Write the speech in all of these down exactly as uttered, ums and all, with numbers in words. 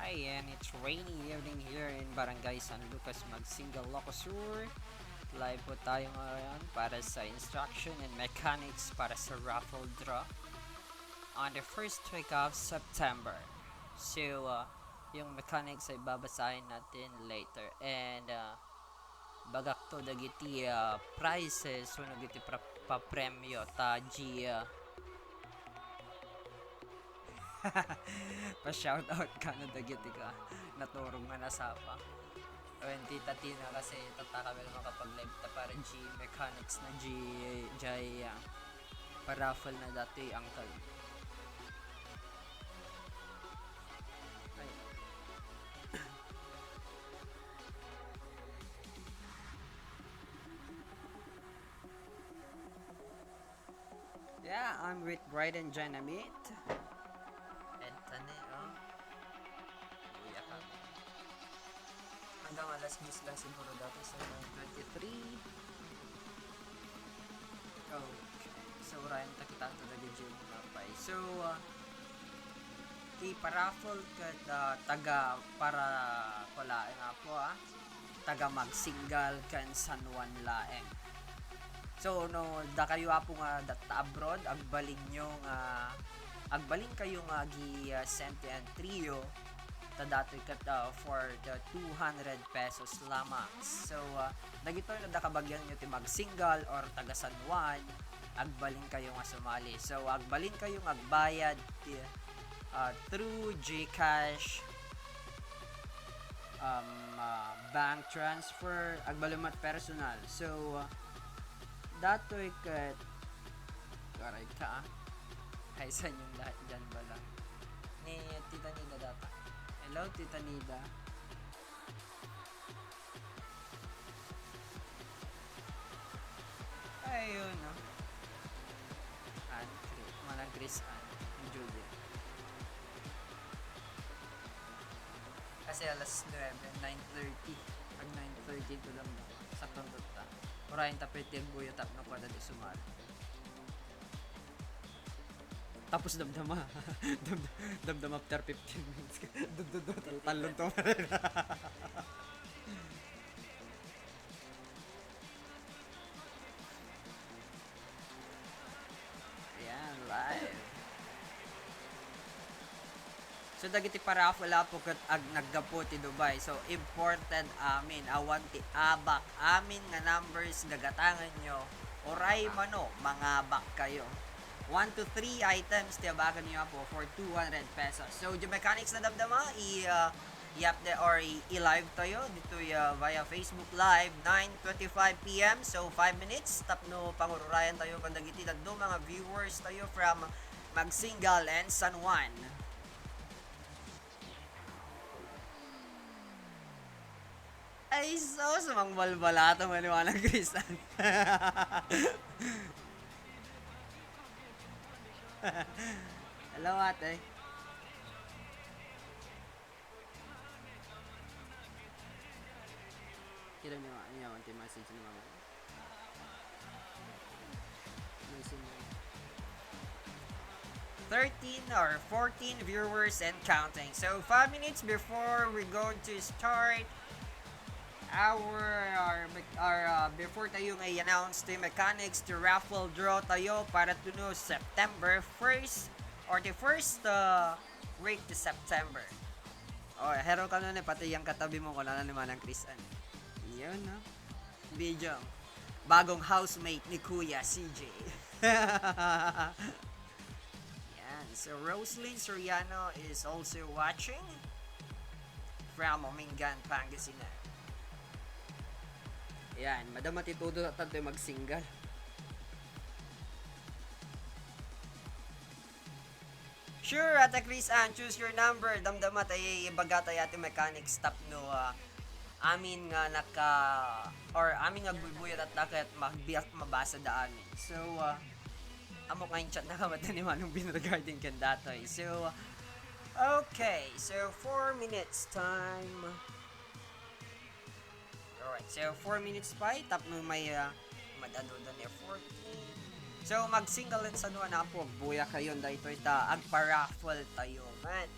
Hey, and it's rainy evening here in Barangay San Lucas, Magsingal, Ilocos Sur. Live po tayo ngayon para sa instruction and mechanics para sa raffle draw on the first week of September. So, uh, yung mechanics ay babasahin natin later. And, uh, bagak to dagiti, uh, prizes, wenno dagiti pra-, papremio, ta, G, uh, pa-shoutout kano dagiti ka naturog nga nasapa. Wen, Tita Tina, kasi tatta kami la makapag-live ta para G mechanics na G, J, ah, pa-raffle na dati, uncle. Ay. Yeah, I'm with Bright and Dynamite. Anthony, oh. Uy, akam. Hanggang alas diyes lang siguro dati sa twenty-three. Oh, so, urayan ta kita to dagiti napay. So, uh, ti paraffle ket, uh, taga para, wala nga po, ah. Taga Magsingal ken San Juan laeng. So, no, dakayo, apo, nga datta abroad, agbalinyo nga, agbalin kayo nga agi, ah, send ti entry yo, ta datoy ket, ah, for the two hundred pesos lamang. So, ah, dagitoy no adda kabagianyo ti Magsingal or taga San Juan, agbalin kayo nga sumali. So, agbalin kayo nga agbayad ti, ah, through GCash, um, ah, bank transfer, agbalin met personal. So, ah, datoy ket, aray ka, ah. Hi sa inyong lahat dyan, bala. Ni Tita Nida data. Hello, Tita Nida. Ayun, no? Ann, Chri-, manang Chris Ann, Julia. Kasi alas nuebe, nine thirty. Pag nine thirty to lang daw. Saktong tutta. Urayan ta pwede agbuyo tapno kuwada di sumali. Tapos damdama. Damd-, damdama after fifteen minutes. Dum, dum, dum, tal-, talon to. Yan, live. So, dagiti paraffle, apo, ket ag-, naggapu ti Dubai. So, imported amin. Awan ti abak amin nga numbers gagatanganyo. Uray mano, mangabak kayo. One to three items ti abakanyo, apo, for two hundred pesos. So, the mechanics na damdama, i-, ah, i-update or i-, i-live tayo ditoy, ah, via Facebook Live, nine twenty-five P M. So, five minutes tapno pangururayan tayo kadagiti dadduma nga viewers tayo from Magsingal and San Juan. Ay, sus, mangbalbalata man ni Manang Chris Ann. Hello, ate. Kira ni ma-, niya, anti message ni mama. Messenger. Thirteen or fourteen viewers and counting. So, five minutes before we're going to start our, our, our, uh, before tayo nga i-announce ti mechanics ti raffle draw tayo para to no September first or the first, uh, week to September. Oh, hero ka nun eh, pati yung katabi mo, kunana ni Manang Chris Ann. Yun, no? Video. Bagong housemate ni Kuya C J. Yan. So, Roslyn Soriano is also watching from Omingan, Pangasinan. Yan. Madama ti todo na tanto yung mag-single. Sure, Ate Chris Ann, choose your number. Damdama tayo, ibaga tayo, Ate Mechanic, stop no, ah, amin nga naka, or amin nga buybuya at dakat magbiyak mabasa da amin. So, ah, amo nga yung chat na kamata ni Manong Bin regarding kan datoy. So, okay. So, four minutes time. Alright, so four minutes pa, tapno may, ah, madadodan ni fourteen. So, mag-single and San Juan, apo, agbuya kayo, daytoy ta, agpa-raffle tayo, man.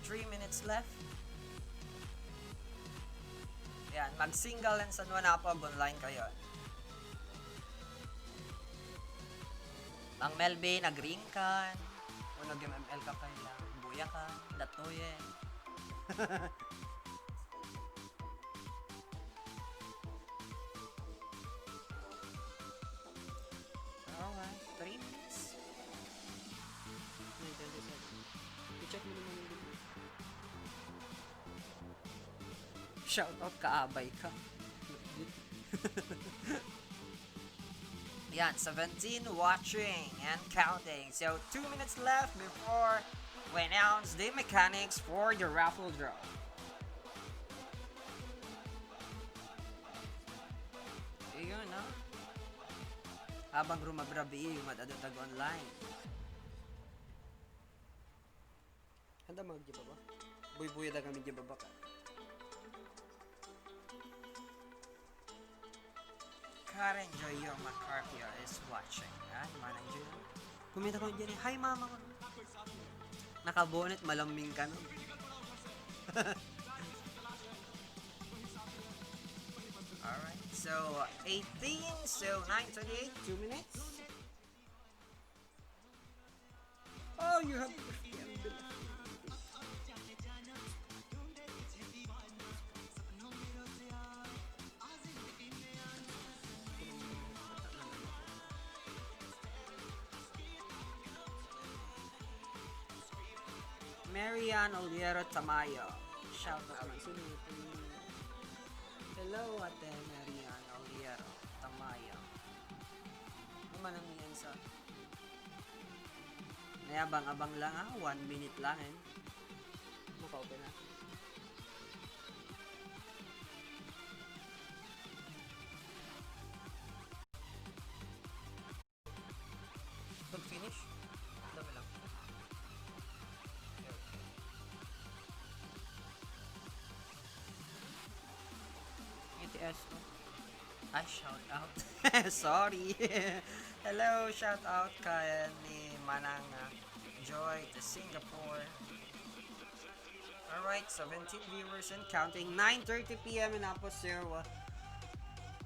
Three minutes left. Yan, mag-single and San Juan Apo, online kayo. Mang Melvin, nag-ring kan. O nag-M M L ka pa lang. Buya ka. Datoyen. Alright, three minutes. Ay, twenty-seven. I-check mo naman yung video. Shoutout, kaabay ka. Yan, seventeen watching and counting. So, two minutes left before we announce the mechanics for the raffle draw. Ayun, no? Habang rumabrabi, mad-adu tag online. Handa mo, Jibaba? Buybuya da kami, Jibaba ka. Karen Joyo Macarpio is watching. Ay, Manang Joyo. Kumita ko dyan eh. Hi, mama. Nakabonet, malamming ka, no? Alright. So, eighteen. So, nine twenty-eight. Two minutes. Oh, you have Marian Oliero Tamayo. Shout out. Hello, Ate Marian Oliero Tamayo. Ano man ang iyan sa Nayabang-abang lang, ah. One minute lang, eh. Maka-open na. Pag finish, dami lang. Okay, okay. U T S, oh. Ay, shout out. Sorry. Hello, shout out kay ni Manang, ah, Joy to Singapore. Alright, seventeen viewers and counting. Nine thirty P M in Apo Serwa.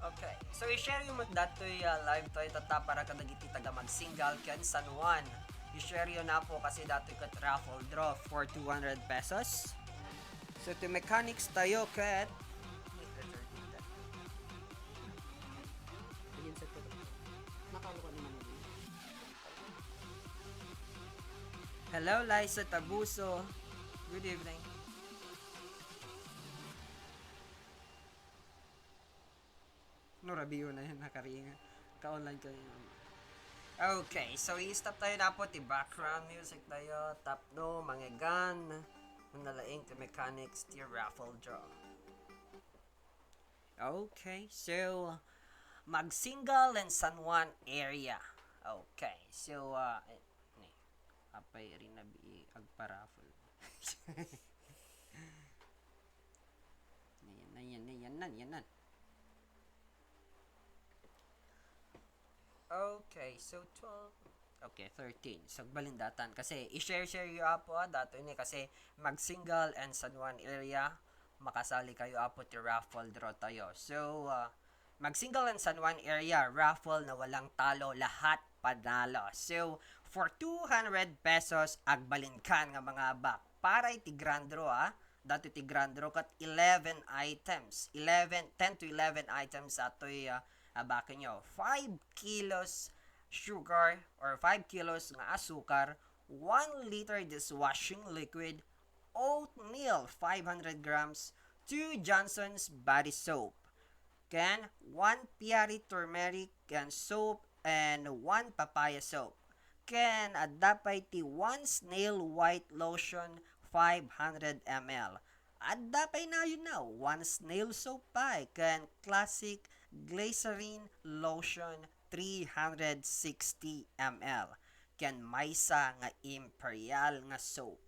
Okay. So, i-share yung mat datoy, ah, live toy tata para kadagiti taga Magsingal ken San Juan. I-share yun na po kasi datoy ket raffle draw for two hundred pesos. So, ti mechanics tayo ket Nakaluka naman yun. Hello, Liza Tabuso. Good evening. No, Rabio na yan, nakaringa. Ka-online ka yun. Okay, so i-stop tayo na po ti background music tayo. Tapno, mangegan. Manalaing ti mechanics ti raffle draw. Okay, so, Magsingal and San Juan area. Okay, so, uh, eh, ni, apay rin na bi-, agpa-raffle. Yan na, yan na, yan na, yan na. Okay, so twelve. Okay, thirteen. So, agbalin datan. Kasi, i-share-share yu, Apo, ah, dato ini. Kasi, Magsingal and San Juan area, makasali kayo, Apo, ti raffle draw tayo. So, ah, Magsingal and San Juan area, raffle na walang talo, lahat panalo. So, for two hundred pesos, agbalin kan nga mangabak. Para iti grand draw, ah, dato iti grand draw ket eleven items. Eleven, ten to eleven items atoy, ah, abaken yo. Five kilos sugar or five kilos nga asukar, one liter dishwashing liquid, oatmeal, five hundred grams, two Johnson's body soap, ken one Piari turmeric ken soap, and one papaya soap. Ken adda pay ti one snail white lotion, five hundred M L. Adda pay nayon na, one snail soap pay, ken classic glycerin lotion, three hundred sixty M L, ken maysa nga imperial nga soap.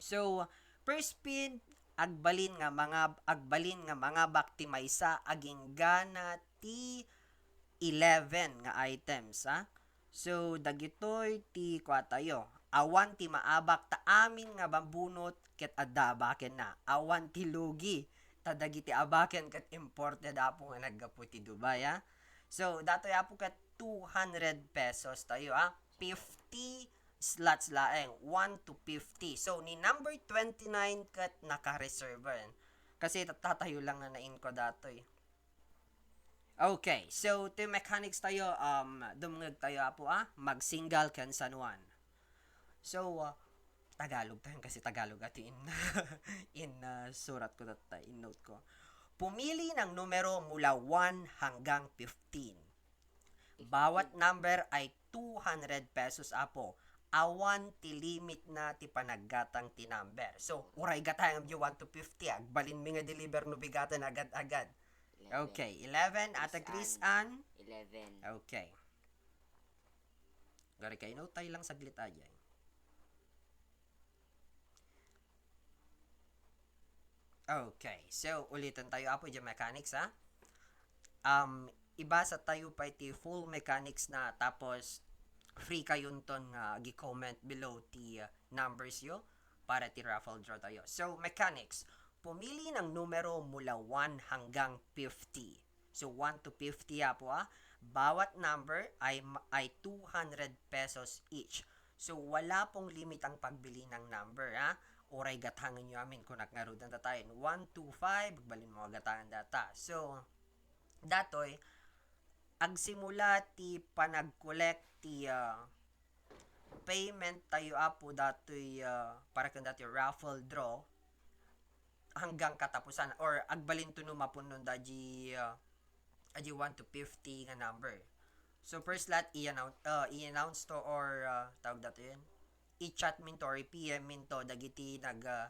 So, first spin, agbalin nga mangab-, agbalin nga mangabak ti maysa, aginggana ti eleven nga items, ah. So, dagitoy ti kuatayo. Awan ti maabak ta amin nga mabunot ket adda abakenna. Awan ti lugi ta dagiti abaken ket imported, Apo, nga naggapu ti Dubai, a. So, datoy, Apo, ket two hundred pesos tayo, a. Fifty slots laeng, one to fifty. So, ni number twenty-nine ket naka-reserve. Kasi tatatayo lang nga na-inko datoy. Okay, so ti mechanics tayo, um, dumngeg tayo, Apo, a. Mag-single ken San Juan. So, uh, Tagalog tayo kasi Tagalog at in, in, uh, surat ko tatta, in note ko. Pumili ng numero mula one hanggang fifteen. Bawat number ay two hundred pesos, Apo. Awan ti limit na ti panaggatang ti number. So, uray gatangem di one to fifty, agbalinmi nga deliver no bigaten agad-agad. Eleven. Okay, eleven, Ate Chris Ann. Eleven. Okay. Gari kayo, no? Tayo lang saglit aja. Okay, so ulitin tayo, Apo, dyan mechanics, ha? Um, ibasa tayo pa iti full mechanics na, tapos free kayo nton nga gi-comment below ti, uh, numbers yo para ti raffle draw tayo. So, mechanics, pumili ng numero mula one hanggang fifty. So, one to fifty, Apo, a. Bawat number ay, ay two hundred pesos each. So, wala pong limit ang pagbili ng number, ha. Uray gatangen yo amin, kunak ngarud datayen. One, two, five, agbalin mo gatangen data. So, datoy, agsimula ti panag-collect ti, ah, payment tayo, Apo, datoy, ah, para ken datoy raffle draw hanggang katapusan or agbalin to no mapunon da di, ah, adi one to fifty nga number. So, first lot, i-announce, ah, i-announce to or, ah, tawag dato yun, i-chat minto or i-P M minto dagiti nag, ah,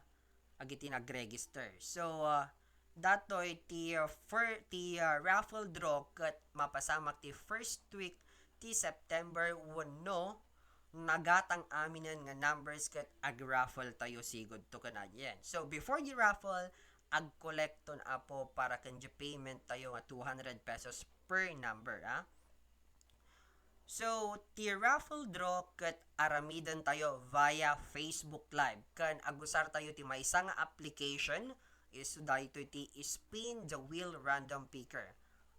agiti nag-register. So, ah, datoy ti, ah, fir-, ti, ah, raffle draw ket mapasamak ti first week ti September wenno nagatang aminen nga numbers ket ag-raffle tayo sigud to ken adyen. So, before the raffle, ag-collecton, Apo, para ken di payment tayo nga two hundred pesos per number, ah. So, ti raffle draw ket aramiden tayo via Facebook Live. Ken agusar tayo ti maysa nga application, isu daytoy ti Spin the Wheel Random Picker.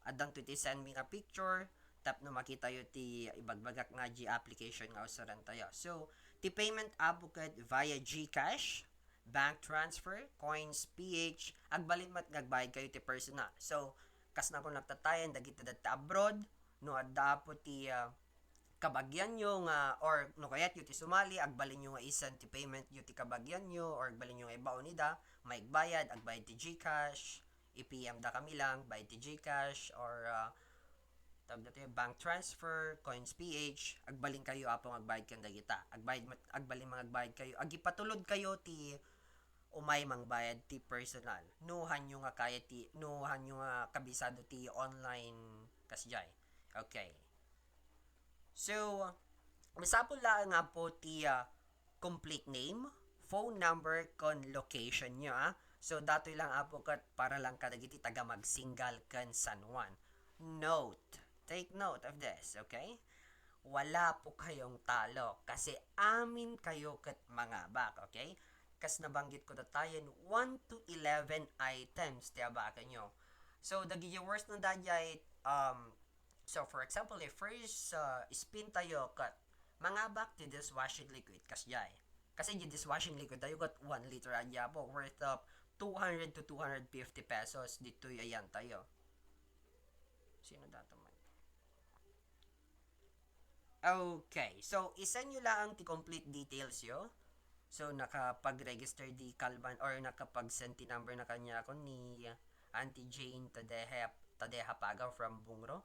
Addan to ti send me nga picture, tapno makita yo ti ibagbagak nga di application nga usaran tayo. So, ti payment, Apo, ket via GCash, bank transfer, Coins P H, agbalin met nga agbayad kayo ti personal. So, kas na kung nagtatayan, dagiti datta abroad, no adda, Apo, ti, ah, kabagian yo nga, or no kayat yo ti sumali, agbalin yo nga isend ti payment yo ti kabagian yo, or agbalin yo nga ibaon ida, maigbayad, agbayad ti GCash, i-P M da kami lang, bayad ti GCash, or, ah, tawag dati, bank transfer, Coins P H, agbalin kayo, Apo, nga agbayad kan dagita. Agbayad mat-, agbalin mga agbayad kayo. Agipatulod kayo ti umay mangbayad ti personal. No, hanyo nga kaya ti, no, hanyo nga kabisado ti online kasjay. Okay. So, masapul laeng nga po ti, ah, complete name, phone number, kon location nyo, ah. So, datoy lang, Apo, ket para lang kadagiti taga Magsingal ken San Juan. Note, take note of this, okay? Wala po kayong talo kasi amin kayo ket mangabak, okay? Kas nabanggit ko datayen, one to eleven items ti abaken nyo. So, the viewers na dayay, um, so, for example, if first, uh, spin tayo ket mangabak ti dishwashing liquid, kasjay. Kasi di dishwashing liquid tayo ket one liter adya po, worth of two hundred to two hundred fifty pesos ditoy ayan tayo. Sino dato man? Okay. So, isend nyo lang ti complete details yo. So, nakapag-register di Kalban or nakapag-send ti number na kanya ako ni Auntie Jane Tadeha, Tadeha Pagaw from Bungro.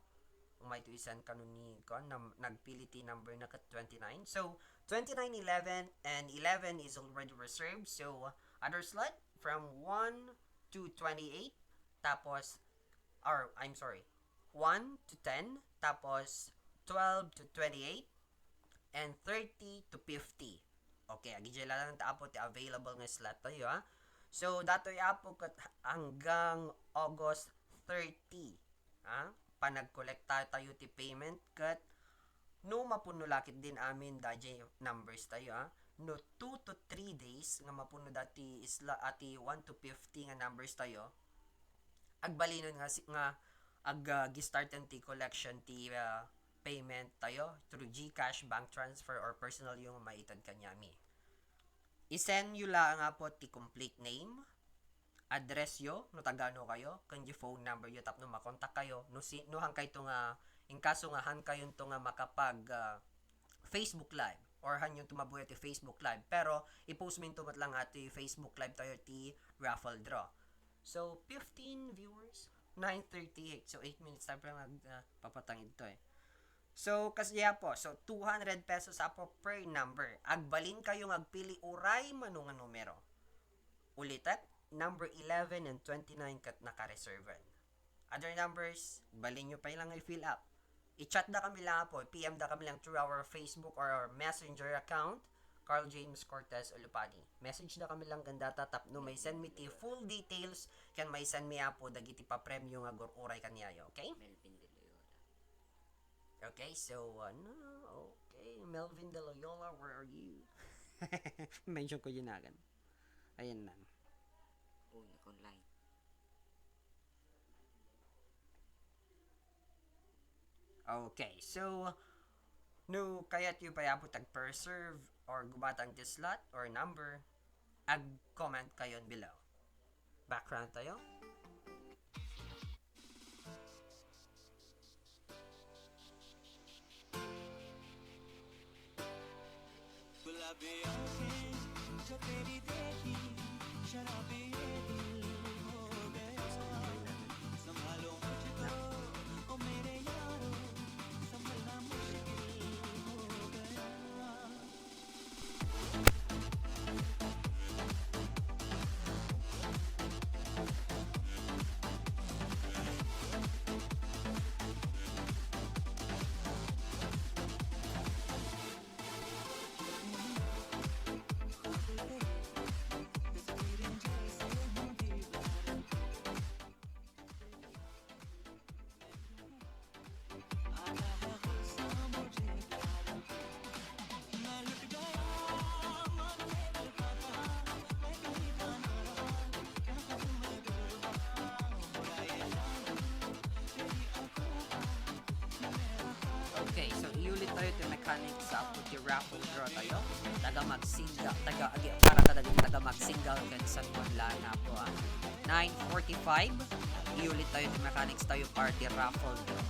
Umay to isend kano ni, kuan, nam-, nagpili ti number na ket twenty-nine. So, twenty-nine, eleven, and eleven is already reserved. So, other slot from one to twenty-eight. Tapos, or, I'm sorry, one to ten, tapos twelve to twenty-eight, and thirty to fifty. Okay, agidya lang ta, Apo, ti available nga slot tayo, ha. So, datoy, Apo, ket hanggang August thirty, ha. Panagkolekta tayo ti payment ket No mapuno la ketdin amin daydiay numbers tayo, ah. No two to three days nga mapuno dayta isla-, a ti one to fifty nga numbers tayo, agbalinon nga si-, nga ag-, ah, gistarten ti collection ti, ah, payment tayo through GCash, bank transfer, or personal yo nga maited kaniami. I-send yo laeng, Apo, ti complete name, address yo, no taga-ano kayo, ken di phone number yo tapno makontak kayo, no si-, no han kayto nga, in kaso nga han kayonto nga makapag, ah, Facebook Live, or han yonto mabuya ti Facebook Live, pero i-post mi into met lang ti Facebook Live tayo ti raffle draw. So, fifteen viewers, nine thirty-eight. So, eight minutes tayo pa nag, ah, papatangid to eh. So, kasdiay, Apo. So, two hundred pesos, Apo, per number. Agbalin kayo nga agpili uray mano nga numero. Ulitek, number eleven and twenty-nine ket nakareserven. Other numbers, balin nyo pa lang i-fill up. I-chat da kami lang, Apo, i-P M da kami lang through our Facebook or our Messenger account, Carl James Cortez Olupani. Message da kami lang ken data tapno mai-send mi ti full details ken mai-send mi, Apo, dagiti papremio nga agur-uray kaniayo, okay? Melvin De Loyola. Okay, so, ano, okay, Melvin De Loyola, where are you? Mention ko yun agad. Ayan na. Uy, naka-online. Okay, so, no kayat yo pay, Apo, tag-preserve or gumatang ti slot or number, ag-comment kayon below. Background tayo. Okay, so iulit tayo ti mechanics sa ti raffle draw tayo. Taga mag-single, taga, agi, para kadagiti taga mag-single ken San Juan laeng, Apo, ah. Nine forty-five, iulit tayo ti mechanics tayo para ti raffle draw.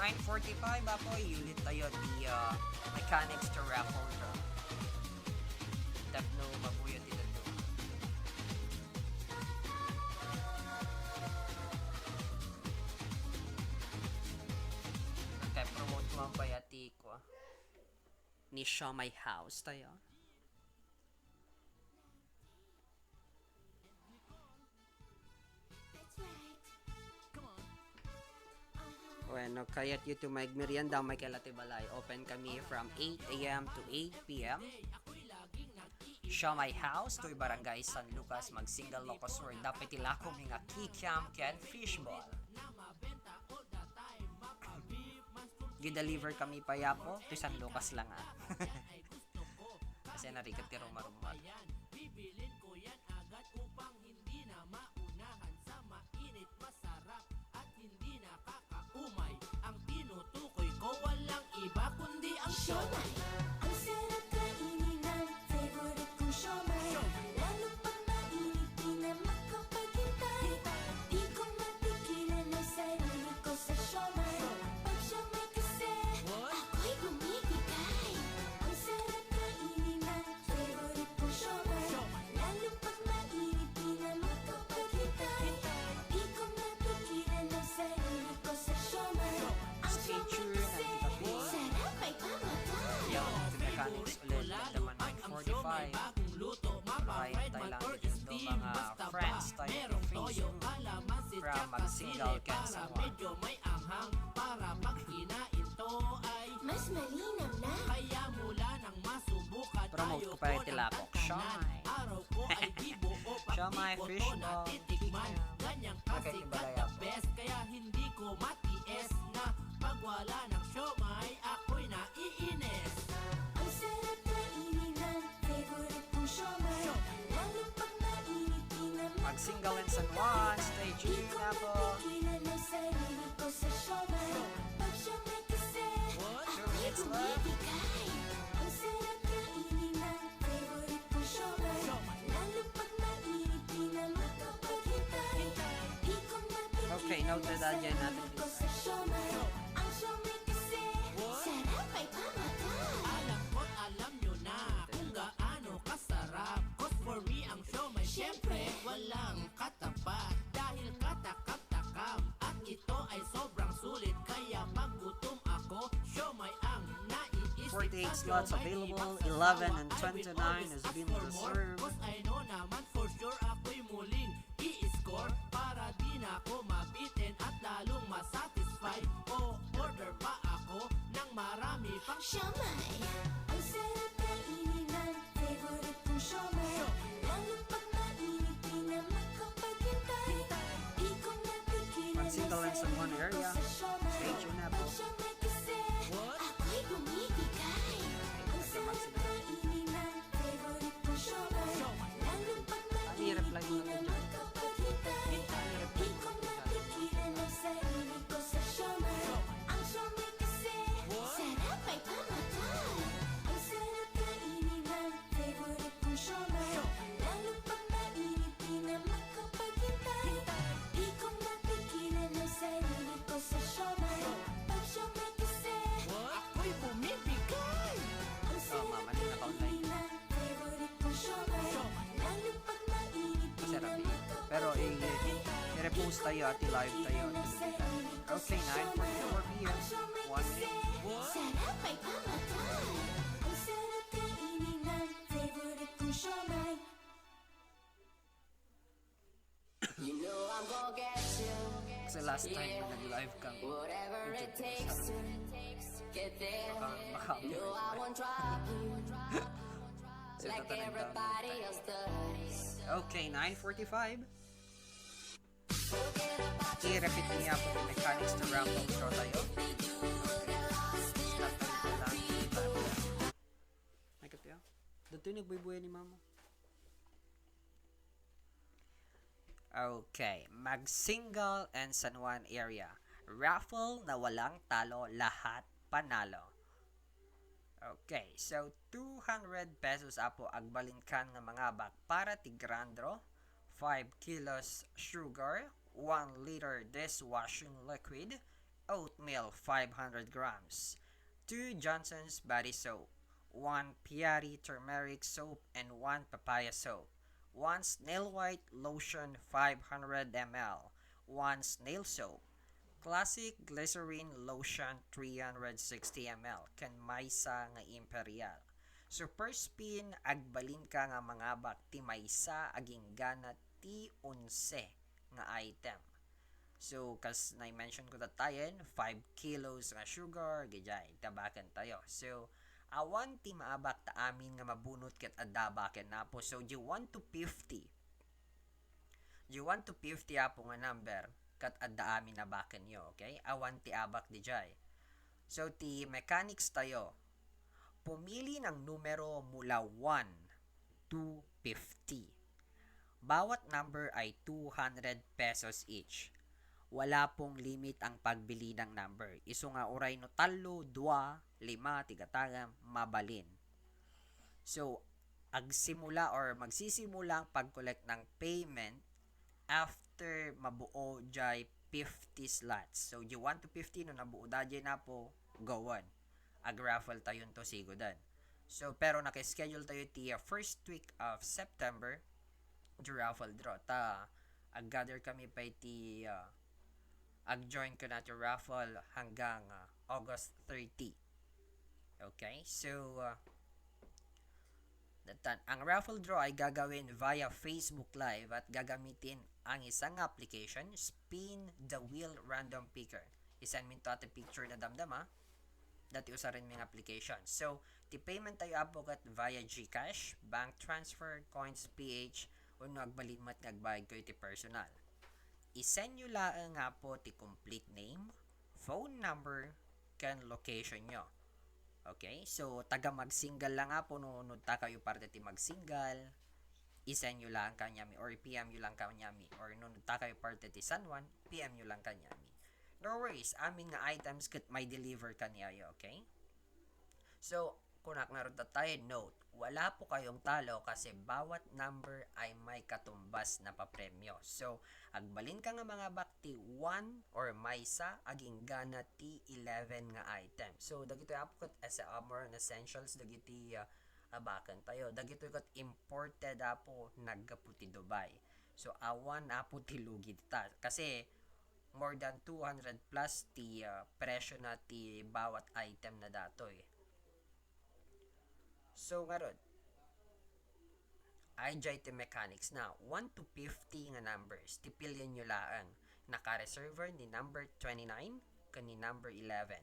Nine forty-five, Apo, iulit tayo ti, ah, mechanics to raffle draw. Tapno mabuyo ti dadduma. Okay, promote mo ang bayat ti ko, ah. Ni Siomay House tayo. Bueno, kayat yo ti maigmerienda, maikay la ti balay. Open kami from eight a m to eight p m. Siomay House, toy Barangay San Lucas, Magsingal, Ilocos Sur. Dapay ti lako mi nga kikiam ken fishball. Gi-deliver kami pay, Apo, ti San Lucas lang, ah. Kasi narigat ti rumarumar. Bibilin ko yan agad upang hindi na maunahan sa mainit, masarap at hindi nakakaumay. Ang tinutukoy ko walang iba kundi ang siomai. Ang sarap kainin ng favorite kong siomai. Lalo pag mainit, di na makapaghintay. Di ko mapigilan ang sarili ko sa siomai. Pag siomai kasi, ako'y bumibigay. Ang sarap kainin ng favorite kong siomai. Lalo Single can Para medyo may anghang, para pag kinain to ay mas malinam na. Kaya mula nang masubukan Promote tayo ko pa yung ko ng tilapok. Tantanan. Siomai. Araw ko ay di buo pag Siomai, di ko to fishball, natitikman. Chicken. Ganyan kasi Bakit yung ka the balaya? Best, kaya hindi ko matiis na pag wala ng siomai, ako'y naiinis. Ang sarap kainin ng favorite kong siomai. Lalo pag mainit, di na Mag-single in San Juan, stay tuned, Apple. Two minutes left. Ang sarap kainin ng favorite kong siomai. Lalo pag mainit, di na makapaghintay. Di ko mapigilan Okay, noted, ang Adyan, sarili natin. Ko sa siomai. Ang siomai kasi sarap ay pamatay. Alam ko't alam nyo na kung gaano kasarap. 'Cause for me, ang siomai, syempre, walang katapat. Dahil katakam-takam at ito ay sobrang sulit. Kaya pag gutom ako, siomai ang naiisip. Forty-eight slots available, eleven and twenty-nine has been reserved. 'Cause I know naman for sure ako'y muling i-score para di na ako mabitin at lalong masatisfy. O order pa ako ng marami pang siomai. Ang sarap kainin ng favorite kong siomai. Lalo pag mainit, di na makapaghintay. Di ko mapigilan ang sarili ko sa siomai. Mag-single in San Juan area. Stay tuned, Apple. Ang siomai kasi ako'y bumibigay. Ang sarap kainin ng favorite kong siomai. Lalo pag mainit, di na makapaghintay. Ang hirap lang yung ano dyan. Ang hirap lang yung ano dyan. Di ko mapigilan ang sarili ko sa siomai. Ang siomai kasi sarap ay pamatay. Ang sarap kainin ng favorite kong siomai. Lalo pag mainit, di na makapaghintay. Di ko mapigilan ang sarili ko sa siomai. Pag siomai kasi, ako'y bumibigay. Ang sarap kainin ng favorite kong siomai. Lalo pag mainit, di na makapaghintay. Masarap eh. Pero i-, i-repost tayo at i-live tayo at i-, Okay, nine forty-four P M. One minute. Sarap ay pamatay. Ang sarap kainin ng favorite kong siomai. Kasi last time na nag-live kami, medyo baka, baka, so, tatanong tayo. Okay, nine forty-five. I-repeat niya po yung mechanics to raffle draw tayo. Stop tayo dito lang. May kape, ah. Dito yung nagbubuya ni mama. Okay, mag-single and San Juan area. Raffle na walang talo, lahat panalo. Okay, so two hundred pesos, Apo, agbalin kan nga mangabak para ti grand draw, five kilos sugar, one liter dishwashing liquid, oatmeal, five hundred grams, two Johnson's body soap, one Piari turmeric soap, and one papaya soap, one Snail White lotion, five hundred M L, one snail soap, classic glycerin lotion, three hundred sixty M L, ken maysa nga Imperial. So, per spin, agbalin ka nga mangabak ti maysa agingga ti onse nga item. So, kas na-mention ko datayen, five kilos nga sugar, gijay, tabaken tayo. So, awan ti maabak ta amin nga mabunot ket adda abaken, Apo. So, di one to fifty. Di one to fifty, Apo, nga number, ket adda amin abaken yo, okay? Awan ti abak dijay. So, ti mechanics tayo, pumili ng numero mula one to fifty. Bawat number ay two hundred pesos each. Wala pong limit ang pagbili ng number. Isu nga uray no tallo, dua, lima, ti gataram, mabalin. So, agsimula or magsisimula ang pag-collect ng payment after mabuo jay fifty slots. So, di one to fifty, no nabuo da jay, Apo, go on. Ag-raffle tayo to sigodan. So, pero naka-schedule tayo ti, uh, first week of September, di raffle draw. Ta, ag-gather kami pa iti, uh, ag-join ko na ti raffle hanggang, uh, August thirty. Okay? So, uh, datan, ang raffle draw ay gagawin via Facebook Live at gagamitin Ang isa nga application, Spin the Wheel Random Picker. I-send mi to ti picture na damdama. Dati usaren mi nga application. So, ti payment tayo apo ket via GCash, bank transfer, coins P H, wenno agbalin met nga agbayad kayo ti personal. I-send nyo laeng apo ti complete name, phone number, ken location nyo. Okay? So, taga Magsingal lang apo no, no ta kayo parte ti Magsingal, i-send nyo lang kanyami or i-P M nyo lang kanyami or no, no ta kayo parte ti San Juan, P M nyo lang kanyami. No worries, amin nga items ket may deliver kaniayo, okay? So, kunak ngarud tayo, note, wala po kayong talo kasi bawat number ay may katumbas na papremyo. So, agbalin ka nga mangabak ti one or maysa, aginggana ti eleven nga item. So, dagitoy apo ket esa-, ah, more on essentials dagiti, ah, abaken tayo. Dagitoy ket imported apo naggapu ti Dubai. So, awan apo ti lugi dita. Kasi, more than two hundred plus ti, ah, presyo na ti bawat item na datoy. So, ngarud, ay jay ti mechanics na one to fifty nga numbers, ti pilienyo laeng. Naka-reserve ni number twenty-nine ken ni number eleven.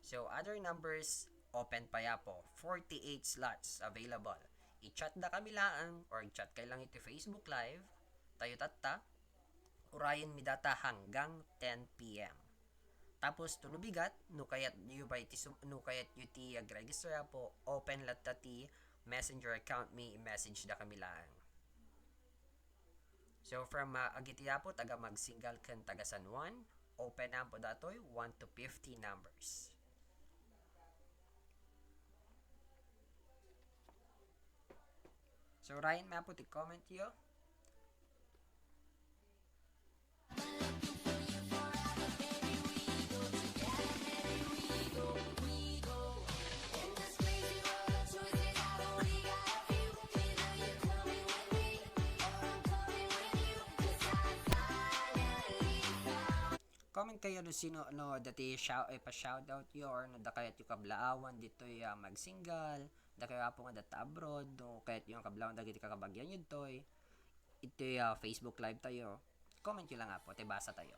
So, other numbers, open pa yapo. Forty-eight slots available. I-chat da kami laeng or chat kay lang iti Facebook Live. Tayo tatta. Urayen mi data hanggang ten P M. Tapos, to no bigat, no kayat yu ba iti sum-, no kayat yu ti ag-register apo, open latta ti messenger account mi, i-message da kami laeng. So, from, ah, agiti apo, taga Magsingal ken taga San Juan, open ampo datoy, one to fifty numbers. So, urayen mi apo ti comment yo. Comment kayo no sino, no, dati shout, eh, pa-shoutout yo, or no, da kayat yo kablaawan ditoy, ah, Magsingal, da kayo apo nga data abroad, no, kayat yo nga kablaawan dagiti kakabagyan yo ditoy, itoy, ah, Facebook Live tayo. Comment yo lang apo, te basa tayo.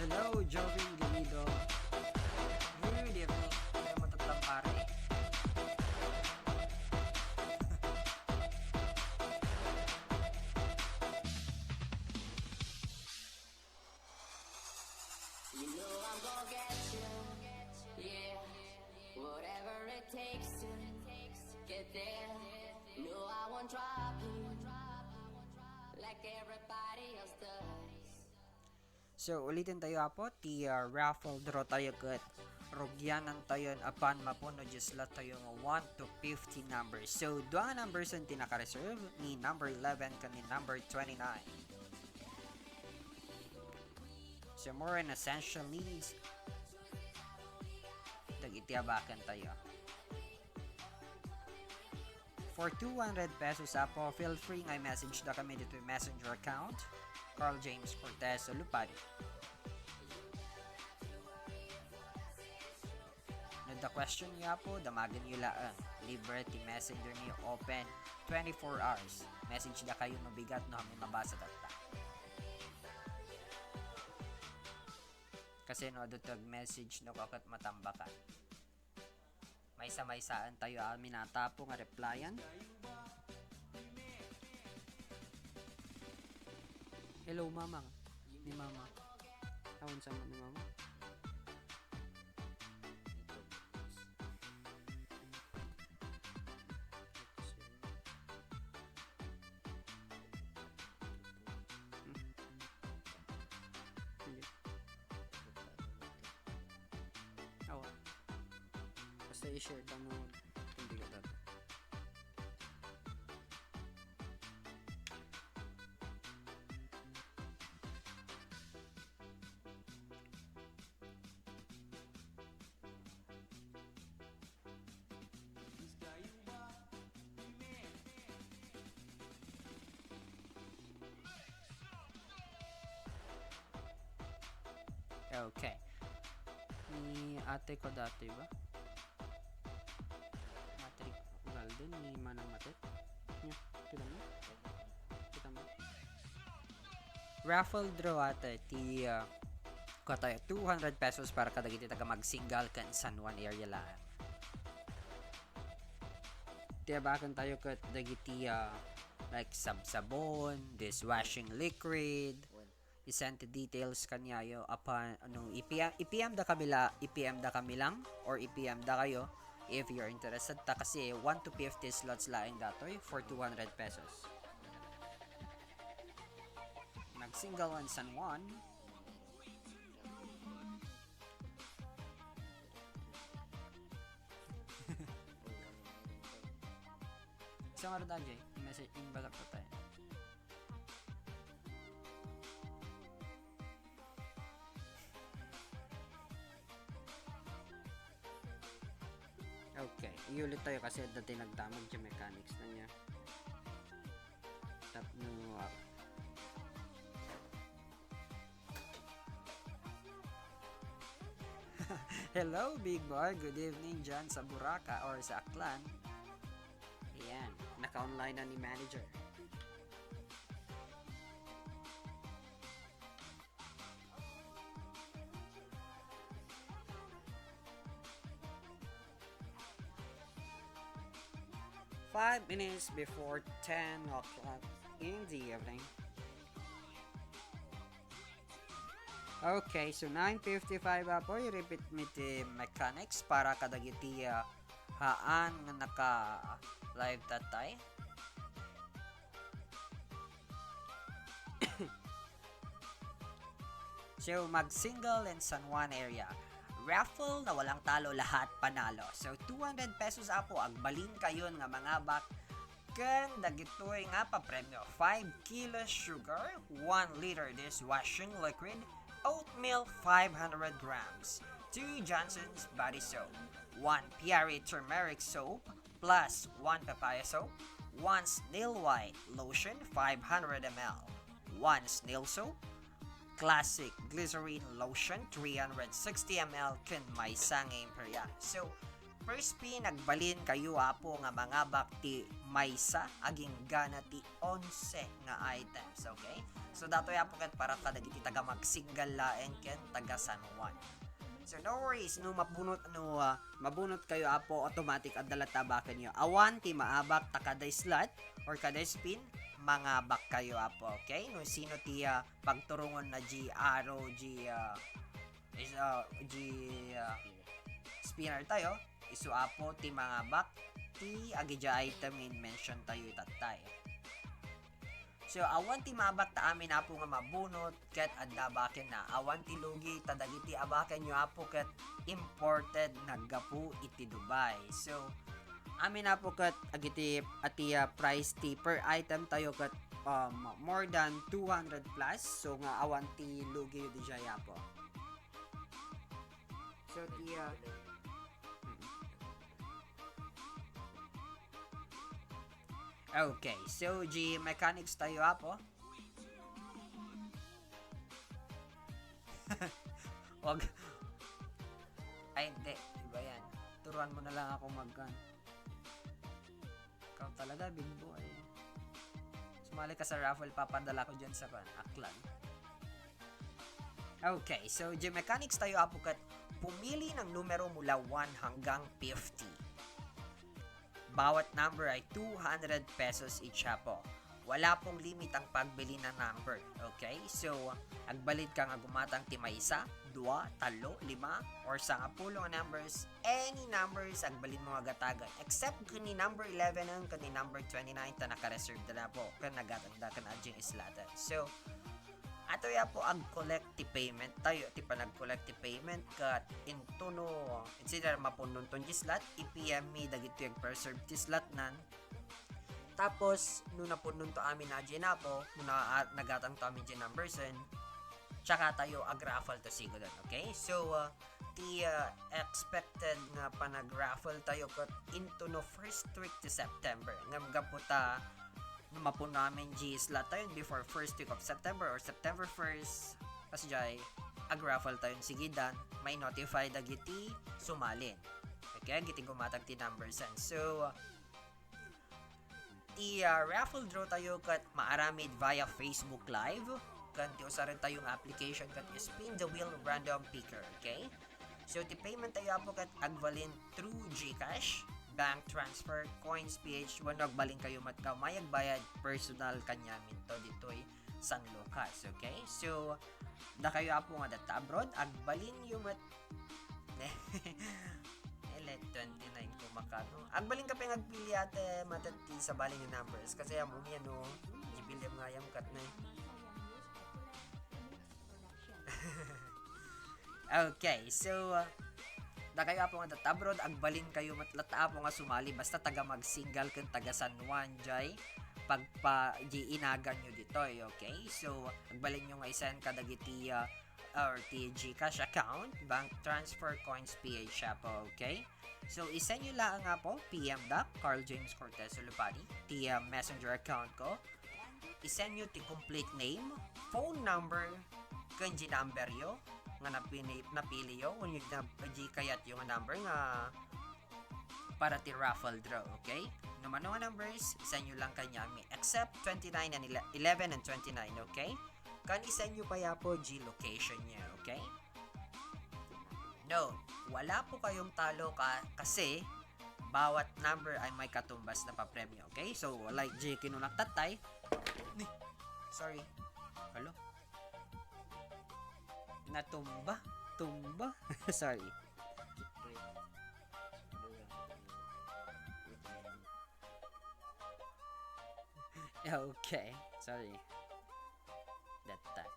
Hello, Jovin Galido. Good evening. Ano mo tatlong pare? You know I'm gonna get you, yeah. Whatever it takes to get there. No, I won't drop you like everybody else does. So, ulitin tayo, apo, ti, ah, raffle draw tayo ket rugyanan tayon apan mapuno diay slot tayo nga one to fifty numbers. So, dua nga numbers ti naka-reserve, ni number eleven ken ni number twenty-nine. So, more on essential needs. Dagiti abaken tayo. For two hundred pesos, apo, feel free nga i-message da kami ditoy messenger account, Carl James Cortez Lupad. No adda question yo, apo, damagen yo laeng. Libre ti messenger niyo, open twenty-four hours. Message da kayo no bigat, no amin mabasa tatta. Kasi no adu ti ag-message no kakat matambakan. Maysa-maysaen tayo amin a tapo nga replyan. Hello, Mama. Ni Mama. Awan sama ni Mama. Hindi. Awa. Basta i-share ta mo kung di ka dati. Okay. Ni ate ko dati ba? Ate Galden, ni Manang Matet. Nya, kita mo? Kita mo? Raffle draw ata ti, ah, katayo, two hundred pesos para kadagiti taga Magsingal ken San Juan area laeng. Ti abaken tayo ket dagiti, ah, like sabsabon, dishwashing liquid, i-send ti details kaniayo apan no i-P M, i-P M da kami la, i-P M da kami lang or i-P M da kayo if you're interested ta kasi one to fifty slots laeng datoy for two hundred pesos. Magsingal and San Juan. Sa nga rin, Jay, message, imbagak ko tayo. Okay, iulit tayo kasi dati nagdamag ti mechanics na niya. Tapno, ah, Hello, Big Boy. Good evening dyan sa Boracay or sa Aklan. Ayan, naka-online na ni manager. Five minutes before ten o'clock in the evening. Okay, so nine fifty-five, apo, i-repeat mi ti mechanics para kadagiti, ah, haan nga naka-live tatay. So, Magsingal and San Juan area. Raffle na walang talo, lahat panalo. So, two hundred pesos, apo, agbalin kayon nga mangabak ken dagitoy nga papremio: five kilos sugar, one liter dishwashing liquid, oatmeal five hundred grams, two Johnson's body soap, one P R A turmeric soap, plus one papaya soap, one snail white lotion five hundred M L, one snail soap, classic glycerine lotion three hundred sixty M L, ken maysa nga Imperial. So, first pin, agbalin kayo, apo, nga mangabak ti maysa agingga na ti onse nga items, okay? So, datoy, apo, ket para kadagiti taga Magsingal laeng ken taga San Juan. So, no worries, no mabunot, no, ah, mabunot kayo, apo, automatic adda latta abaken yo. Awan ti maabak ta kada slot or kada spin, mangabak kayo, apo, okay? No sino ti, ah, pagturongon na di arrow, di, ah, is, ah, di, ah, spinner tayo, isu, apo, ti mangabak ti agidiay item nga in-mention tayo itattay. So, awan ti maabak ta amin, apo, nga mabunot ket adda abaken na. Awan ti lugi ta dagiti abaken yo, apo, ket imported, naggapu iti Dubai. So, amin, apo, ket agiti ati, ah, price ti per item tayo ket, um, more than two hundred plus. So, nga awan ti lugi yo diay, apo. So, ti, ah, mm. Okay, so G mechanics tayo, apo. Wag. Ay, hindi. Iba yan. Turuan mo na lang ako mag-gun. Ikaw talaga, big boy. Sumali ka sa raffle, papadala ko dyan sa kan, Aklan. Okay, so G mechanics tayo, apo, kat pumili ng numero mula one hanggang fifty. Bawat number ay two hundred pesos each, apo. Wala pong limit ang pagbili ng number. Okay? So, agbalin ka nga gumatang ti maysa, dua, tallo, lima, or sangapulo nga numbers, any numbers, agbalin mo nga gatagan. Except kani number eleven ang kani number twenty-nine ta naka-reserve na po. Kan nagatang da kan adjing islatan. So, ato ya po ag-collect ti payment tayo, ti panag-collect ti payment kat intuno, instead a mapunnon ton di slot, i-P M mi dagiti ag-reserve ti slot nan. Tapos, no napunnon to amin na dyan apo, no na, ah, nagatang to amin dyan numbers, and tsaka tayo ag-raffle to sigudon, okay? So, ah, ti, ah, expected nga panag-raffle tayo kat into no first week ti September. Ngam gapu ta, no mapunno amin di slot tayo before first week of September or September first, kas jay, ag-raffle tayo sigidan, may notify dagiti sumalin. Okay, dagiti gumatang ti numbers, and so, ti, ah, raffle draw tayo kat maaramid via Facebook Live, kan ti usaren tayo nga application kat Spin the Wheel Random Picker, okay? So, ti payment tayo apo kat agbalin through GCash, bank transfer, coins, P H, wenno agbalin kayo met ka mayagbayad personal kaniamin to ditoy San Lucas, okay? So, dakayo apo nga adda abroad, agbalin yo met Ele, twenty-nine ko makano. Agbalin ka pay nga agpili ate, matet ti sabali nga numbers. Kasi amo mi, ano, gibilim nga ayam kat na eh. Okay, so, uh, dakayo apo nga adda abroad, agbalin kayo met latta apo nga sumali, basta taga Magsingal ken taga San Juan, jay, pagpa-, di inagan nyo ditoy, okay? So, agbalin nyo nga isend kadagiti, uh, or ti GCash account, bank transfer, coins, P H apo, okay? So, isend nyo laang apo, P M da, Carl James Cortez Olupani, ti, uh, messenger account ko. Isend nyo ti complete name, phone number, ken di number yo, nga napini-, napili yo, wenno na, di kayat yo nga number nga para ti raffle draw, okay? No mano nga numbers, isend nyo lang kaniami, except twenty-nine and ele-, eleven and twenty-nine, okay? Kan isend nyo pa ya po di location nyo, okay? No, wala po kayong talo ka-, kasi bawat number ay may katumbas na papremyo, okay? So, like, di kinunak tatay. Ni, sorry. Hello? Natumba? Tumba? Sorry. Okay, sorry. That time.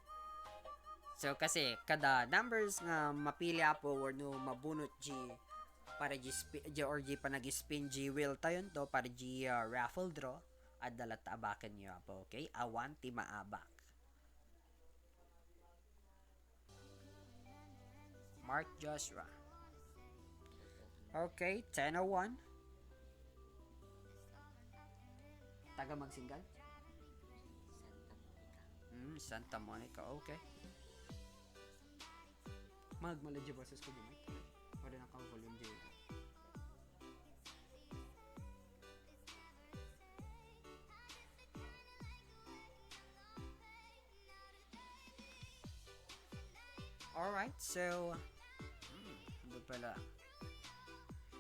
So, kasi kada numbers nga mapili apo wenno mabunot di para di spi-, di or di panag-spin di wheel tayon to para di, ah, raffle draw, adda latta abaken yo apo, okay? Awan ti maabak. Mark Joshua. Okay, ten oh one. Taga Magsingal? Santa Monica. Hmm, Santa Monica, okay. Magmala di boses ko di, Mike. Wala na ka volume di. Alright, so, hmm, ano pala?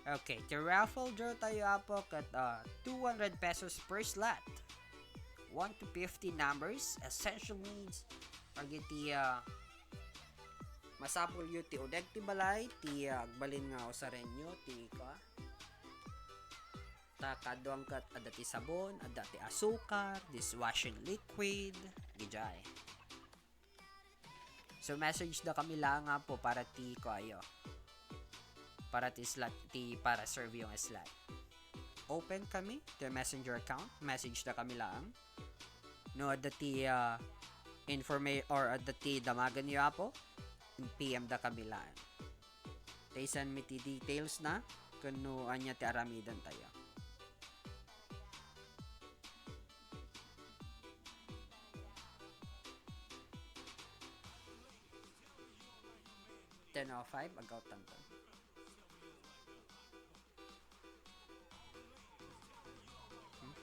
Okay, ti raffle draw tayo apo ket, ah, two hundred pesos per slot. One to fifty numbers, essential needs, dagiti, ah, masapul yo ti uneg ti balay, ti, ah, agbalin nga usaren yo, ti, ka, ta kaduang ket adda ti sabon, adda ti asukar, dishwashing liquid, gidiay. So, message da kami laang apo para ti kuayo. Para ti slot, ti para serve yung slot. Open kami, ti messenger account, message da kami laang. No, adda ti, ah, informa-, or adda ti damagen yo apo, P M da kami laang. Ta isend mi ti details na, ken no ania ti aramiden tayo. ten oh five, ag-out tanto. Hmm?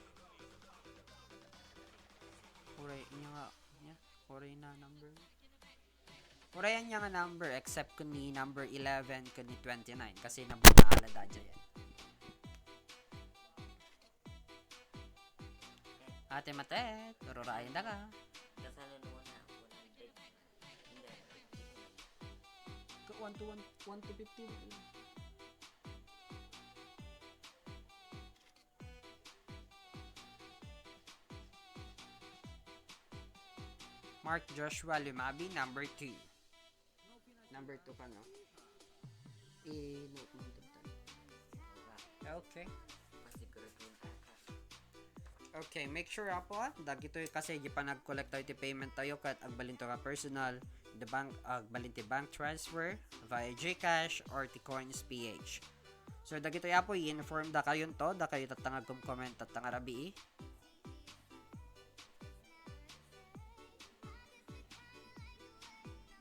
Uray, nya nga, nya? Uray na number. Uray nya nga number, except ken ni number eleven ken ni twenty-nine, kasi nabunaan la dayta yan. Ate Matet, ururayen da ka. Kasano naman na one hundred? Hindi. Ka-, one to one, one to fifty. Mark Joshua Lumabi, number two. Number two ka, no? I-note mo dito. Okay. Masiguro ko yung kaka. Okay, make sure, apo, ah, dagitoy kasi di pa nag-collect tayo ti payment tayo ket agbalin to ka personal, the bank, agbalin ti bank transfer via GCash or ti Coins P H. So, dagitoy, apo, i-inform da kayo to, da kayo tatta nga agkom-comment, tatta nga rabii.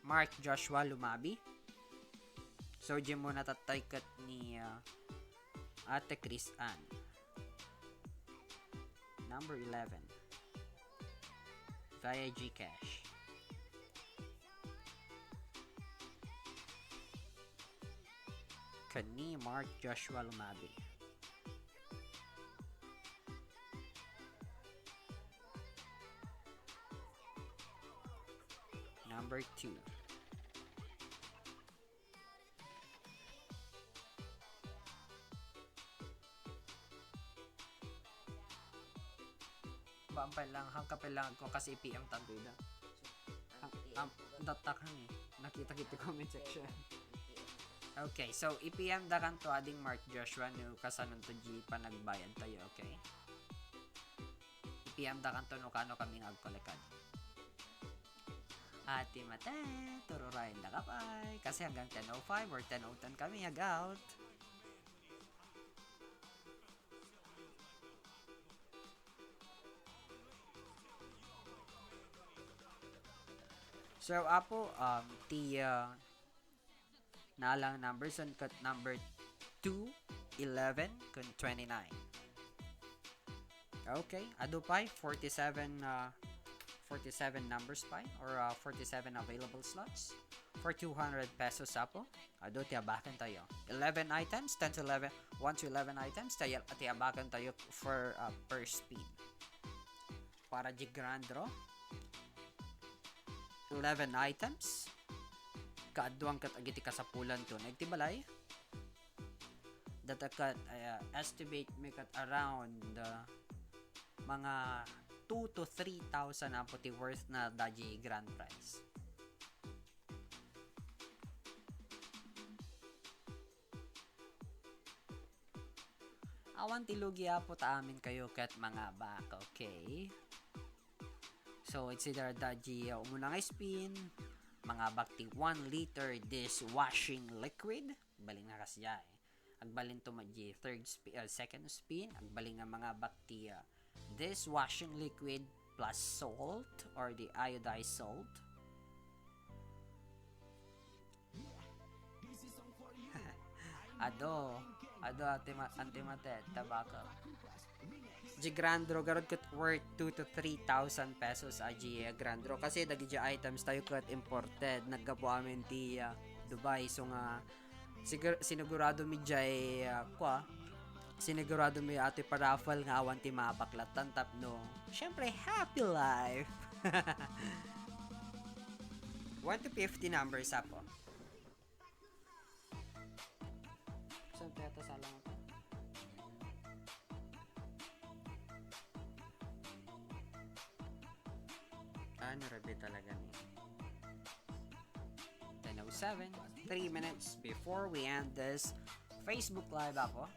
Mark Joshua Lumabi. So, diay muna tattay ket ni, ah, Ate Chris Ann. Number eleven. Via GCash. Ken ni Mark Joshua Lumabi. Number two. Ba, ang pailang, hangka pailang ko kasi i-P M tanto ida. Ang, ang, datak hang eh. Nakita kita comment section. Okay, so i-P M da kanto ading Mark Joshua no kasano to diay panagbayad tayo, okay? I-P M da kanto no kano kami nga agkolekad. Ate Mate, tururayen da ka pay. Kasi hanggang ten oh five or ten oh ten kami ag-out. So, apo, um, ti, uh, naalang numbers, and ket number two, eleven, ken twenty-nine. Okay, adu pay, forty-seven, uh, forty-seven numbers pay, or, uh, forty-seven available slots for two hundred pesos, apo. Adu ti abaken tayo. Eleven items, ten to eleven, one to eleven items, ti, ti abaken tayo for, uh, per spin. Para di grand draw, eleven items. Kaaduan ket agiti kasapulan to. Nagtibalay. Data ket, uh, estimate mi ket around, uh, mga two to three thousand apo ti worth na daydi grand prize. Awan ti lugi, apo, ta amin kayo ket mangabak, okay? So, it's either daydi, uh, umuna nga spin, mangabak ti one liter dishwashing liquid, balin nga kasdiay. Agbalin to met di third spi-, uh, second spin, agbalin nga mangabak ti, uh, dishwashing liquid plus salt or the iodized salt. Adu, adu, Ate Ma-, Ante Matet, tabako. Di grand draw, garud ket worth two to three thousand pesos a di grand draw. Kasi dagiti items tayo ket imported. Naggapu amin ti, ah, Dubai. So nga, sigur-, sinigurado mi diay, ah, kua, sinigurado mi atoy paraffle nga awan ti mabaklat tapno. Siyempre, happy life! One to fifty numbers, apo. Saan kaya ta salang ito? Ah, narabi talaga ni. Ten oh seven. Three minutes before we end this Facebook Live, apo.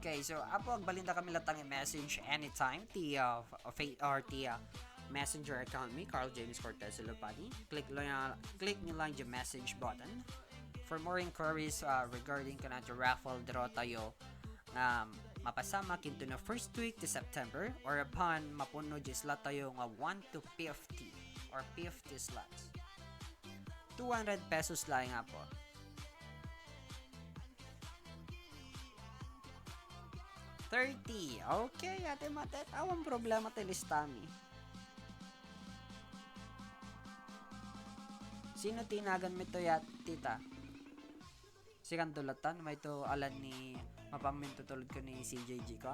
Okay, so, apo, agbalin da kami latta nga i-message anytime ti, uh, fa-, or ti, uh, messenger account mi, Carl James Cortez Lopani. Click lang, click nyo lang yung message button. For more inquiries, uh, regarding kanang raffle draw tayo, nga mapasamak into the first week ti September, or apan mapunno diay slot tayo nga one to fifty or fifty slots. Two hundred pesos laeng, apo. Thirty. Okay, Ate Matet, awan problema ti listami. Sino ti naganmi to ya, tita? Sikanto latta, mayto alan ni mapammintutulod ko ni C J G ko.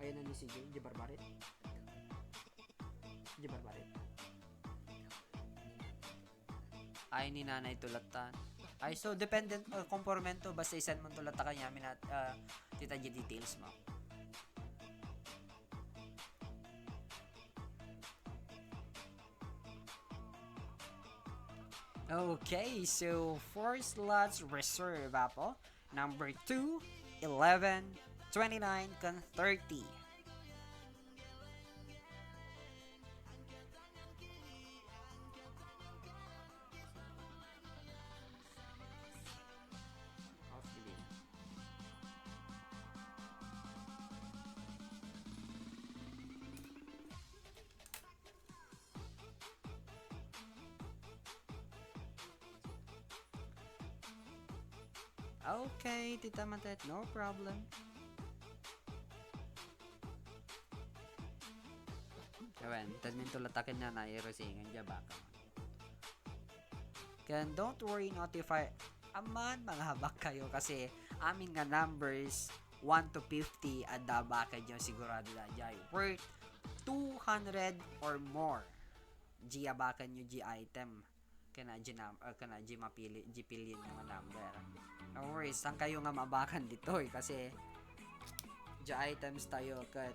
Ayan na ni C J, di barbarit. Di barbarit. Ay, ni nanay to latta. Ay, so, dependent, uh, conforme to, basta isend mo to latta kanya, minat, uh, tita, di details mo. Okay, so four slots reserve, apo. Number two, eleven, twenty-nine, ken thirty. Okay, Tita Matet, no problem. Awen, tadmin to lataken na na, irusingan, diya baka. Ken don't worry, notify. Aman, mangabak kayo kasi amin nga numbers, one to fifty, adda bakay diyan sigurado na diay. Worth two hundred or more. Di abakan nyo di item. Kana di nam-, ah, kana di mapili, di pilian nyo nga number. No worries, saan kayo nga mabakan ditoy? Kasi di items tayo ket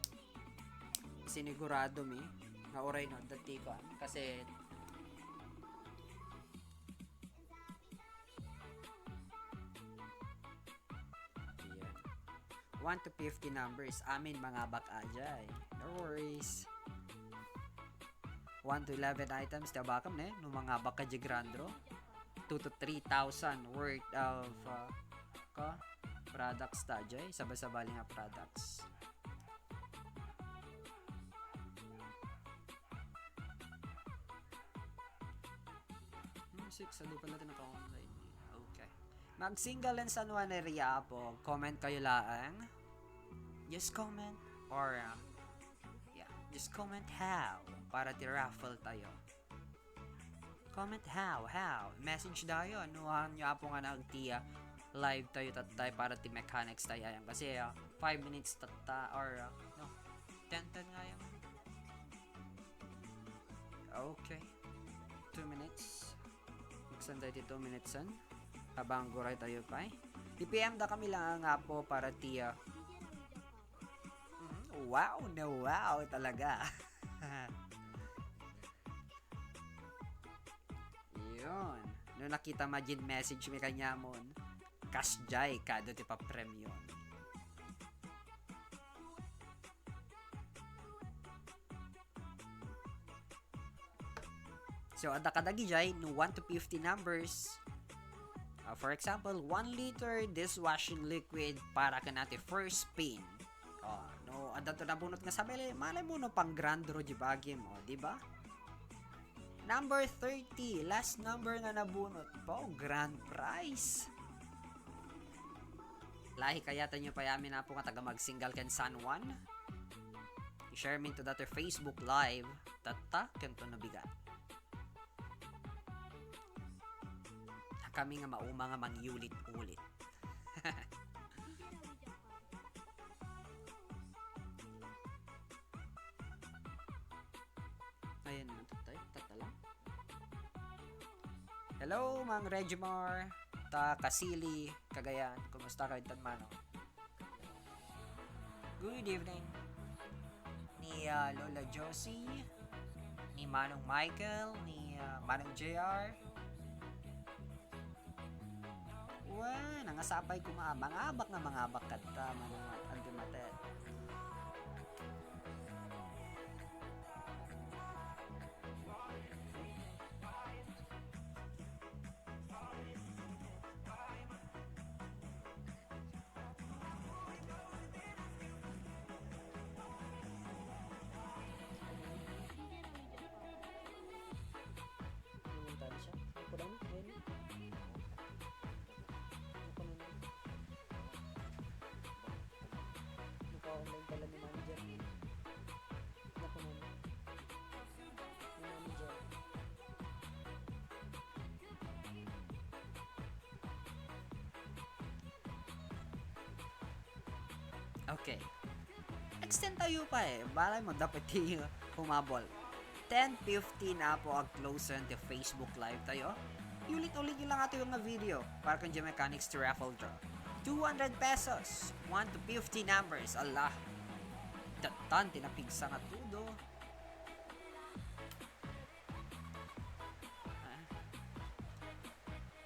sinigurado mi nga uray no, dati ko, ah. Kasi Ayan. One to fifty numbers. Amin, mangabak ajay. No worries. One to eleven items, ti abakam ne? No mangabak ka di grand draw. Two to three thousand worth of, uh, ka products ta, jay. Sabay-sabali nga products. Hmm, six, adu pala ti naka-online. Okay. Mag-single in San Juan area po. Comment kayo laang. Just comment or, uh, yeah, just comment how para ti raffle tayo. Comment how, how. Message dayo. Ano nyo apo nga nagtiya live tayo tatay para ti mechanics tayo ayan. Kasi, uh, five minutes tatta or, uh, no, ten ten nga yan. Okay. Two minutes. Magsanday ti two minutes, san? Habang guray tayo pa, eh. I-P M da kami lang nga po para ti, ah, mhm. Wow na wow talaga. Yun. No nakita ma din message mi kanyamon, kasjay kado ti papremyo. So, adda kadagijay no one to fifty numbers. Uh, for example, one liter dishwashing liquid para kanati first spin. Oh, no, adda to nabunot nga sabay, malay mo no pang grand draw di bagim, oh, di ba? Number thirty, last number nga nabunot po, grand prize. Lahi kayatan nyo pay amin apo nga taga Magsingal ken San Juan? I-share min to dati Facebook Live, tatta, ken to nabigat. Kami nga mauma nga mangyulit-ulit. Ayan naman, tatay. Tatala. Hello, Mang Regimar. Ta Kasili, Cagayan. Kumusta kayo, Tanmano? Good evening. Ni, ah, Lola Josie, ni Manong Michael, ni, ah, Manong J R. Wa, nangasapay kuma, mangabak nga mangabak kadta, Manong Mat-, Auntie Matet. Ang dala ni manager. Naku, ma'am. Ni manager. Okay. Extend tayo pa eh. Balay mo, dapat yung humabol. Ten fifteen na po ang close on the Facebook Live tayo. Ulit-ulit nyo lang ato yung video para kang Gym Mechanics to raffle draw. Two hundred pesos, one to fifty numbers. Ala, datan, tinapigsa nga tudo. Ah.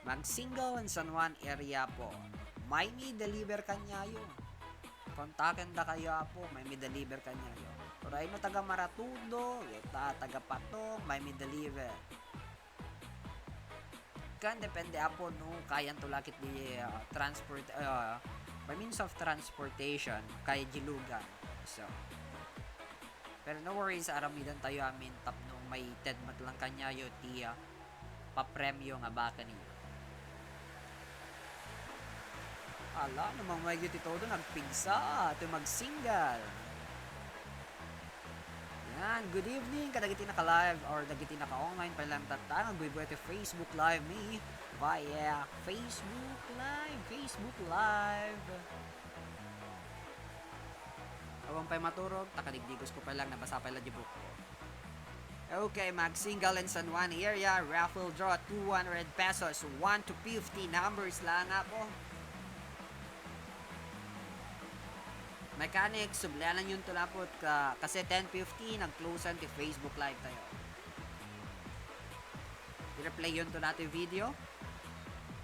Mag-single in San Juan area po. May mi-deliver kanyayo. Kontaken da kayo, apo. May mi-deliver kanyayo. Uray no taga Maratudo, ta-, taga Patong, may mi-deliver. Kan depende, apo, no kayan to lakit di, ah, transport, ah, by means of transportation, kay Jilugan. So, pero no worries, aramidan tayo amin tapno maited met lang kanyayo ti, ah, papremyo nga baken ninyo. Ala, no mangmayag ti todo, nagpigsa, ti mag-single. Yan, good evening kadagiti naka-live or dagiti naka-online pa lang tatta, nga agbuybuya ti Facebook Live mi via Facebook Live, Facebook Live. Awan pay maturog, ta kadigdigos ko pay lang, nabasa pay lang di buok ko. Okay, mag-single in San Juan area, raffle draw, two hundred pesos, one to fifty numbers lang, apo. Mechanic, sublianan yun to lapot ka, kasi ten fifty, nag-close an ti Facebook Live tayo. I-replay yun to natin video.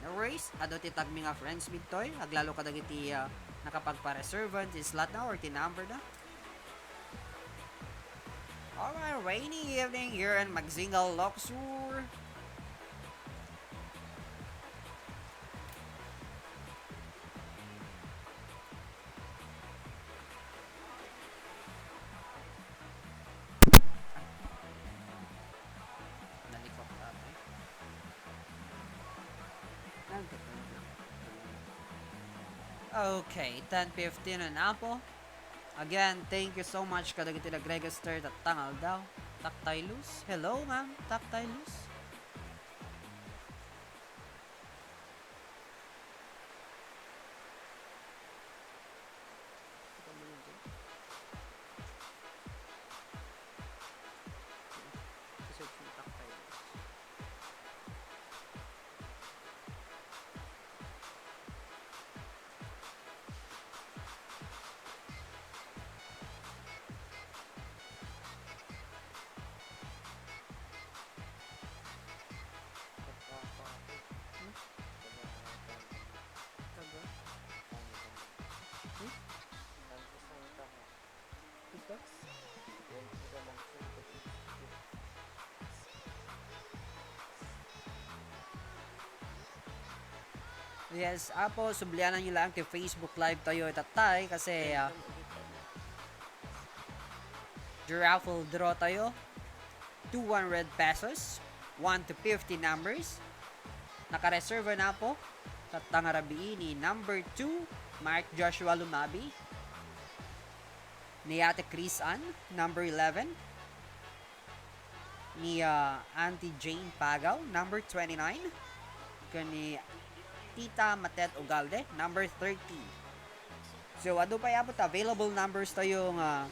No worries, adu ti tag mi nga friends mi ditoy, aglalo kadagiti, ah, nakapagpa-reserve ti slot na or ti number na. Alright, rainy evening here in Magsingal, Luxor. Nalikot ata eh. Okay, ten fifteen na po. Again, thank you so much kadagiti nag-register tatta nga aldaw. Taktay Luz. Hello, ma'am. Taktay Luz. Yes, apo, sublianan nyo lang ti Facebook Live tayo, itatay, kasi, ah, raffle draw tayo. Two hundred pesos, one to fifty numbers. Nakareserve na po. Tatta nga rabii ni number two, Mark Joshua Lumabi. Ni Ate Chris Ann, number eleven. Ni, ah, Auntie Jane Pagaw, number twenty-nine. Ken ni Tita Matet Ugalde, number thirty. So, adu pay apo ta available numbers tayo nga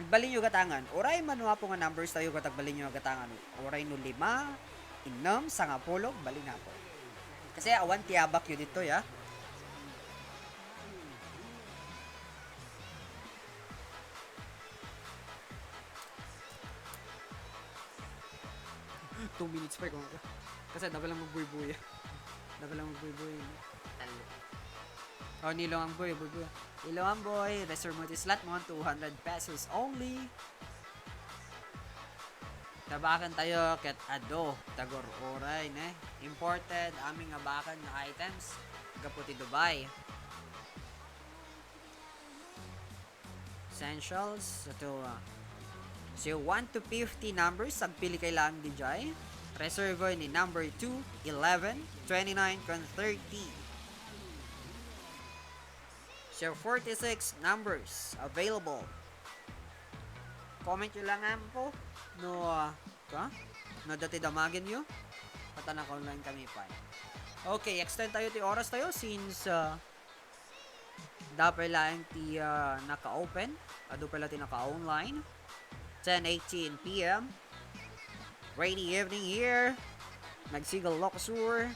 agbalin nyo gatangan. Uray mano apo nga numbers tayo ket agbalin nyo gatangan. Uray no lima, innem, sangapulo, agbalin apo. Kasi awan ti abak yo ditoy, ah. Two minutes pa, eh, kung ako. Kasi dapat lang magbuybuy. Dapat lang magbuybuy. Talo. Oh, Nilong Amboy, buybuy. Nilong Amboy, reserve mo ti slot mo, two hundred pesos only. Tabakan tayo ket adu, tagur-uray, ne? Imported, amin nga bakan nga items, gapu ti Dubai. Essentials, ito, ah. So, one to fifty numbers, agpili kay lang di jay. Reserve ni number two, eleven, twenty-nine, ken thirty. So, forty-six numbers available. Comment nyo lang, ampo, no, ah, ka? No, dati damagen nyo? Pata naka-online kami pa. Okay, extend tayo ti oras tayo since, ah, dapay laeng ti, ah, naka-open. Adu pala ti naka-online. Ten eighteen p m. Rainy evening here. Nagsigal Locosur.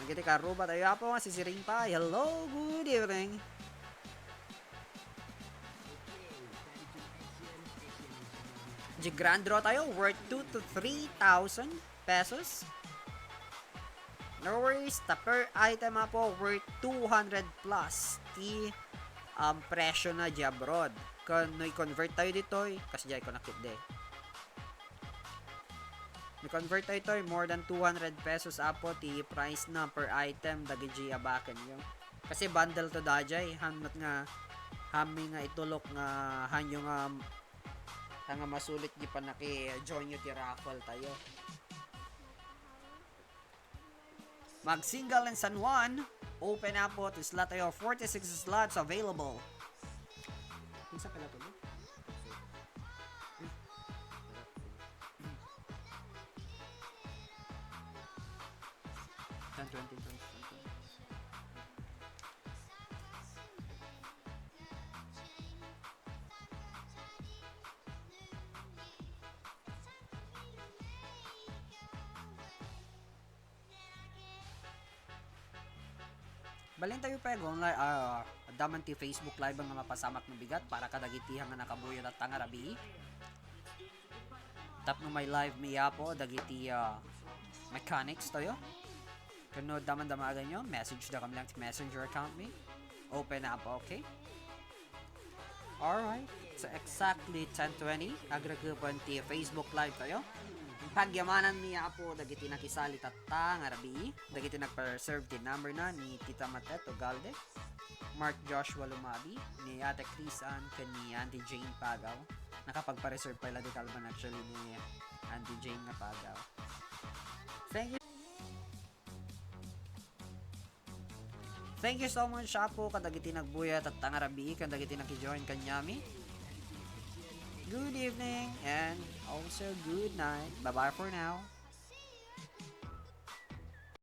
Nagiti karuba tayo, apo, nga sisiring pa. Hello, good evening. Di grand draw tayo, worth two to three thousand pesos. No worries, ta per item, apo, worth two hundred plus ti, um, presyo na di abroad. Kun no i-convert tayo ditoy, kas di ay ko nakit de. No i-convert tayo ditoy, more than two hundred pesos, apo, ti price na per item dagiti a baken nyo. Kasi bundle to dajay, han met nga, hami nga itulok nga, hanyo nga, nga masulit di panaki-join nyo ti raffle tayo. Mag-single in San Juan. Open, apo, ti slot tayo. Forty-six slots available. Kinsa pala to, no? Ten, twenty, twenty, twenty. Balin tayo pay, online, ah, adda man ti Facebook Live nga mapasamak no bigat para kadagiti nga nakabuyo tatta nga rabii. Tapno may live mi, apo, dagiti, ah, mechanics tayo. Kun no adda man damagen nyo, message da kami lang ti messenger account mi. Open, apo, okay? Alright. So, exactly ten twenty, agragepon ti Facebook Live tayo. Pagyamanan mi, apo, dagiti nakisali tatta nga rabii, dagiti nagpa-reserve ti number na ni Tita Matet Ugalde, Mark Joshua Lumabi, ni Ate Chris Ann, ken ni Auntie Jane Pagaw. Nakapagpa-reserve pay la di kalban actually ni Auntie Jane nga Pagaw. Thank you. Thank you so much, apo, kadagiti nagbuya tatta nga rabii, kadagiti nakijoin kaniami. Good evening and also good night. Bye-bye for now.